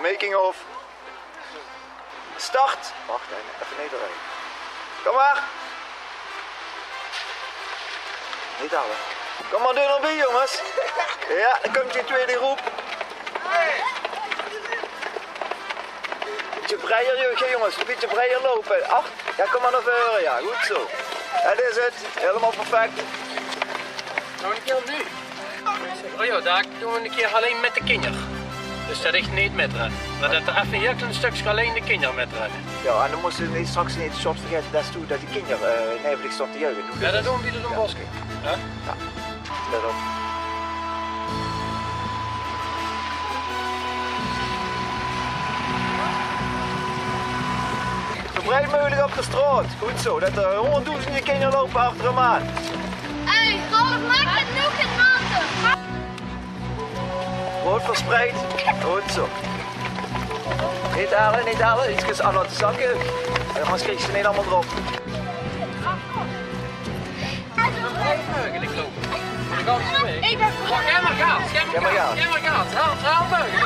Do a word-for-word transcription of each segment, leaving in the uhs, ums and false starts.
Making of. Start. Wach, hè, effe neet drejje. Kom mer. Neet hale. Kom mer d'r nao bie, jónges. Jao, dan kump die twiede gróp. Bietje breier, jónges, bietje breier loupe. Ach, jao, kom mer nao veure, jao, good zoe. Det is 't, hielemaol perfek. Nog ein kier opnuuj. Oh jao, det doon v'r ein kier allein mit de kinjer. Dus det ich neet mitren. Mer det d'r effe ein hiel klein stökske allein de kinjer mitrinne. Jao, en dan mós se neet, straks neet, Sjors, vergaete det se, det die kinjer, eh, neve dich staon te juiche. Doe det. Jao, det doon v'r, det doon v'r. Jao, oké. Jao? Jao. Let op. Zoe breid meugelik op de straot. Good zoe, det d'r hóngerddoezende kinjer loupe achter häöm aan. Hey, Ralf, maak 't nog ein mate. Good verspreid. Good zoe. Neet hale, neet hale. Ietskes aan laote zakke. Angers krieg se ze neet allemaol d'rop. Breid meugelik loupe. De ganse waeg. Ich bön... Jao, gaef mer gaas, gaef mer gaas, gaef mer gaas. Zo breid meugelik.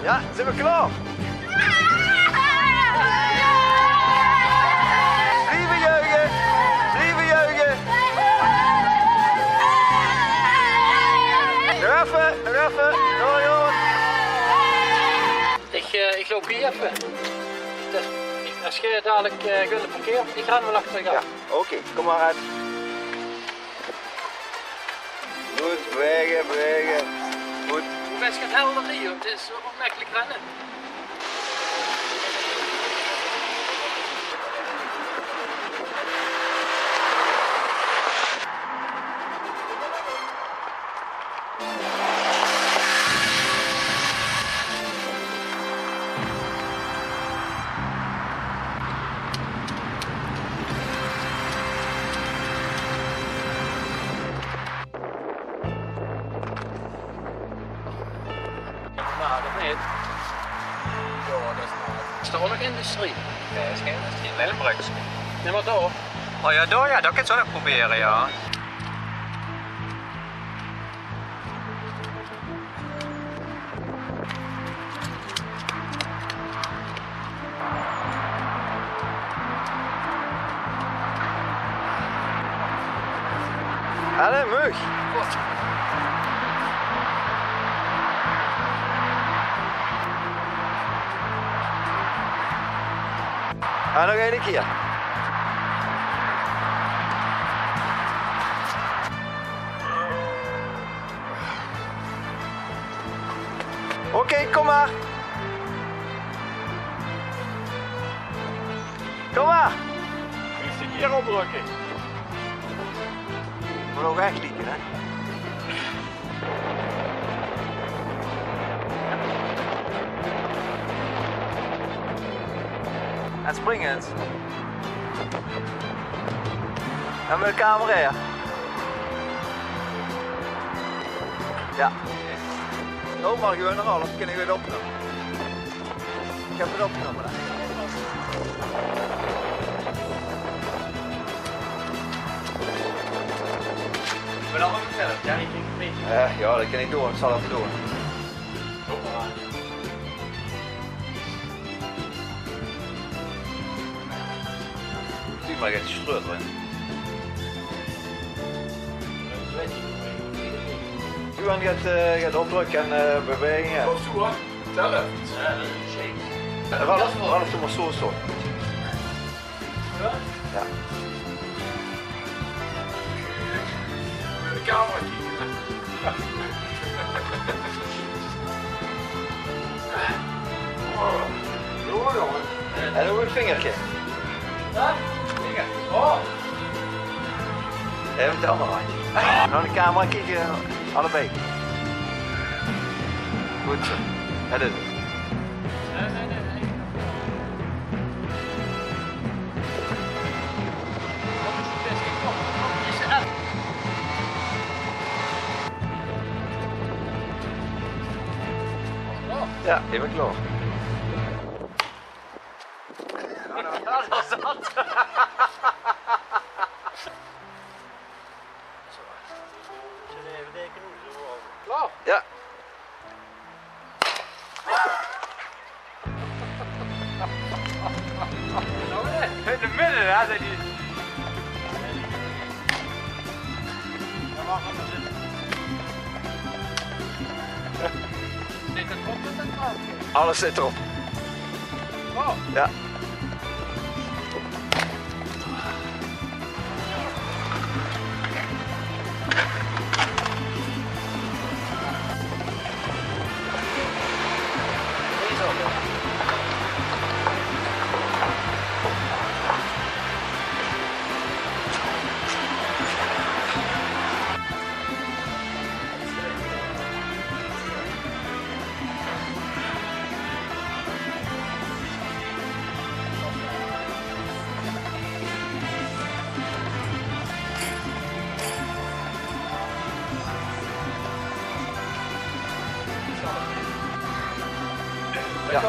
Jao, zeen v'r klaor? Blieve juiche! Blieve juiche! Nog effe, nog effe! Door, jónges! Ich, eh, ich loup hie effe. Dus, es geer dalik, eh, kunt parkere, ich ren waal achter uch aan. Jao, oké, kom mer aan. Good, bewege, bewege. Good. Wie bès se 't helder hie, jóh? 't Is zo gemekkelik renne. Nadig, of neet? Jao, det is nadig. Is d'r ouch nog industrie? Nae, is gein industrie. Allein ein brögske. Nae, mer dao. Oh jao, dao, jao, det kins se ouch nog probere, jao. Allee, meug. En nog eine kier. Oké, kom mer. Kom mer. Vieftig kier opdrökke. Mót ouch ech lieke, hè? En spring ins. En mit de camera, hè? Jao. Loop mer gewoon, Ralf, kin ich 't opnumme. Ich höb 't opgenómme, hè. Ich bön al gefilmp, jao, ich dink 't neet. Eh, jao, det kin ich doon, ich zal 't effe doon. Doe mer get sjtreu d'rin. Doe aan get, eh, get opdrökke en, eh, beweging. Of zoe, hè. Zelf. Jao, det is ein shake. Ralf, Ralf, doe mer zoe, zoe. Jao? Jao. De camera kieke. Oh, jao, jao. En ouch ein vingerke. Jao? Vinger. Oh. Effe de anger handj. Nao de camera kieke, allebei. Good zoe. Edit. Nae, nae, nae, nae. Wat is 't bèste? Kom, kom, is 't aan. Ja, ich bön klaor. Ja, det is det. Klaor? Ja. In de midde, hè, zit die. Alles zit d'rop. Ja. Ja.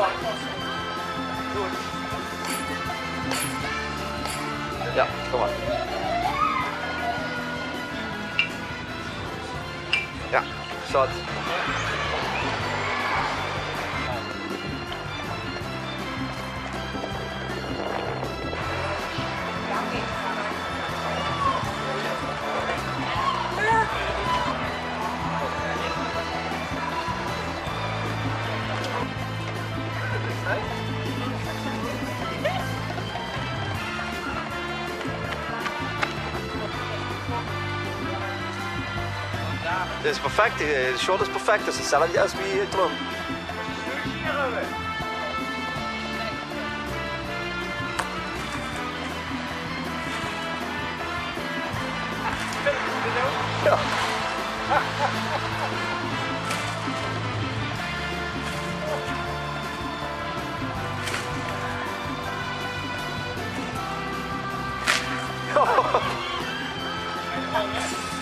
Ja, kom maar. Ja, zat. Dit is perfect, eh, de shot is perfect, dus hetzelfde as wie, eh, Trump. Ja.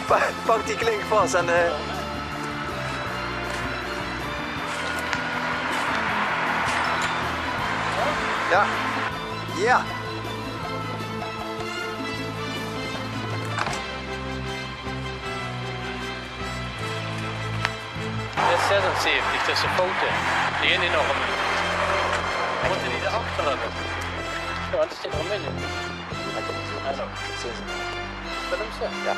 Pa-, pak die klink vas en, eh, ja. Ja. Dit is zesenzeventig, tussen fouten. Die in die normen. Mótte die d'r achter höbbe? Ja, want 't zit d'r ómheen. Hallo. Willem, ja.